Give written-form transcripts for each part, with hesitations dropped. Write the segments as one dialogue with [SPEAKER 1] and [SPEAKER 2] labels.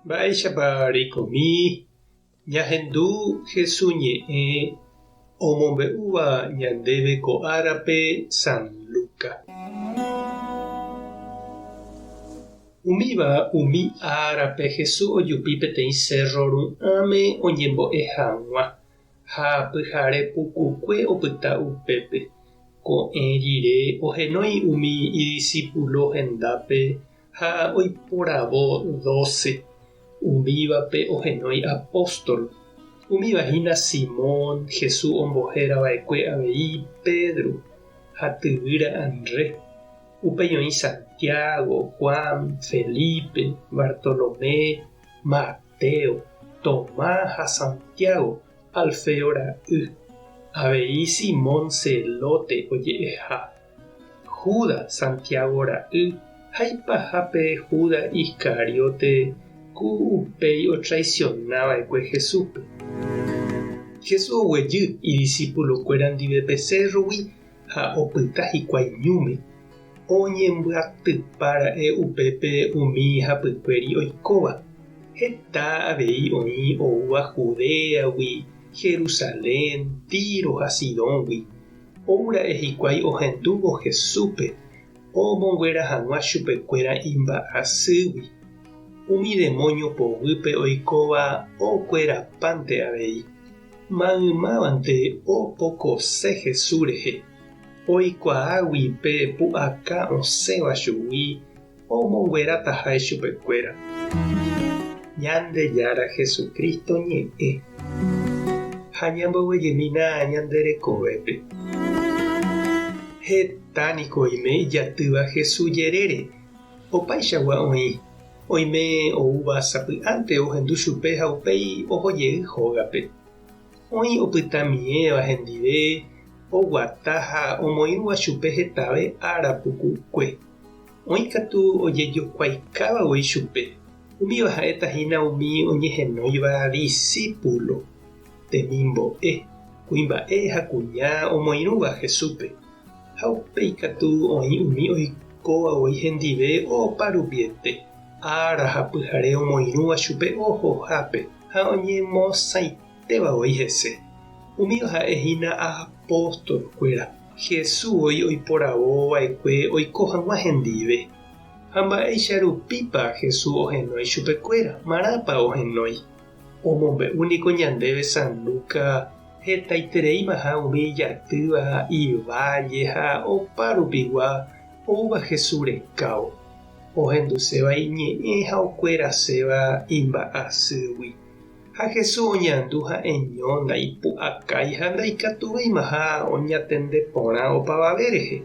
[SPEAKER 1] Mba'éichapa reikomi ñahendu Hesu ñe'ẽ omombe'úva ñandéve ko árape San Luca. Umíva umi árape Hesu ojupi peteĩ sérro ru'ãme oñembo'e hag̃ua. Ha pyhare pukukue opyta upépe. Ko'ẽ rire ohenói umi idisípulo hendápe ha oiporavo dóse, umívape ohenói apóstol. Umíva hína Simón, Jesús ombohéra va'ekue avei Pedro, ha tyvýra Andrés. Upéi oĩ Santiago, Juan, Felipe, Bartolomé, Mateo. Mateo, Tomás ha Santiago, Alfeo ra'y, avei Simón Zelote oje'eha, Judas, Santiago ra'y, ha ipahápe Judas Iscariote ku upéi otraisiona va'ekue Jesúspe. Jesús oguejy idisipulokuéra ndive pe sérrogui ha opyta hikuái ñúme. Oñembyatypa ra'e upépe umi hapykuéri oikóva. Heta avei oĩ oúva Judéagui, Jerusalén, Tiro ha Sidóngui. Ou ra'e hikuái ohendúvo Jesúspe, omonguera hag̃ua chupekuéra imba'asýgui. Umi demóño poguýpe oikóva okuerapánte avei. Maymávante opokose Jesús rehe. Oikuaágui pe pu'aka osẽva chugui omonguerataha ichupekuéra. Ñandejára Jesucristo ñe'ẽ. Ha ñamboguejymína ñande rekovépe. Heta niko oime ijatýva Jesús jerére, opaichagua oĩ, oime oúva sapy'ánte ohendu chupe ha upéi oho jey hógape. Oĩ opytamiéva hendive oguata ha omoĩrũva chupe hetave ára pukukue. Oĩ katu ojejokuaikáva voi chupe, umíva ha'éta hína umi oñehenóiva disípulo, temimbo'e, kuimba'e ha kuña omoirũva Jesúspe. Ha upéi katu oĩ umi oikóva voi hendive opa rupiete, ára ha pyhare omoirũva chupe ohohápe. Ha oñemosãitéva voi hese. Umíva ha'e hína apóstol-kuéra, Jesús voi oiporavo va'ekue oiko hag̃ua hendive. Ha mba'éicha rupípa Jesús ohenói chupekuéra? Marãpa ohenói? Omombe'u niko ñandéve San Lucas hetaitereímaha umi ijatýva iválle ha opa rupigua oúva Jesús rekávo. Ohenduséva iñe'ẽ ha okueraséva imba'asýgui. Ha Jesús oñandu ha'eño ndaipu'akái ha ndaikatuveimaha oñatende porã opavave rehe,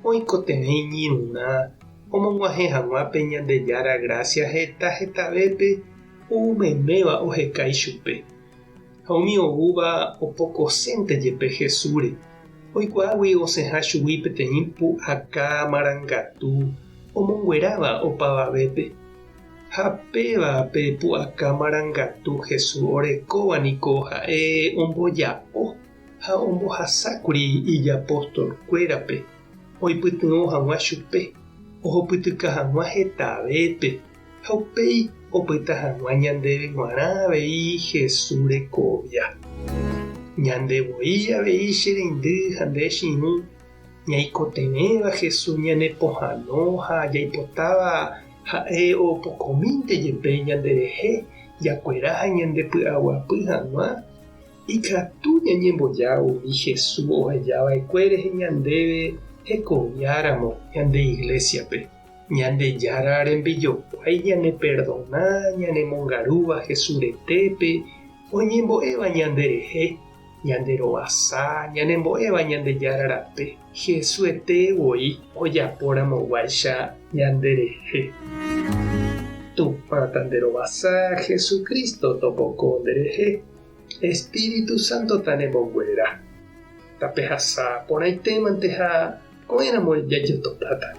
[SPEAKER 1] oikotevẽ iñirũrã omog̃uahẽ hag̃ua pe Ñandejára grásia heta hetavépe ou meméva oheka ichupe. Ha umi oúva opokosénte jepe Jesúsre, oikuaágui osẽha chugui peteĩ pu'aka marangatu omongueráva opavavépe. Ha péva pe pu'aka marangatu Jesús orekóva niko ha'e omboja'o ha ombohasákuri ijapostolkuérape oipytyvõ hag̃ua chupe, ohupytyka hag̃ua hetavépe. Ha upéi opyta hag̃ua ñandéve g̃uarã avei Jesús rekovia. Ñande voi avei che reindy ha nde che irũ, ñaikotevẽva Jesús ñanepohãno ha jaipotáva ha'e opokomínte jepe ñanderehe jakuera ha ñandepy'aguapy hag̃ua, ikatu ñañemboja umi Jesús oheja va'ekue rehe ñandéve hekoviáramo ñande iglésiape. Ñandejára rembijokuái ñaneperdona ñanemongarúva Jesús retépe, oñembo'éva ñanderehe, ñanderovasa, ñanembo'éva Ñandejára rape, Jesús ete voi ojaporamoguáicha ñanderehe. Tupã tanderovasa, Jesucristo topoko nderehe, Espíritu Santo tanemonguera. Tapehasa porãitémante ha ko'ẽramo jajotopáta.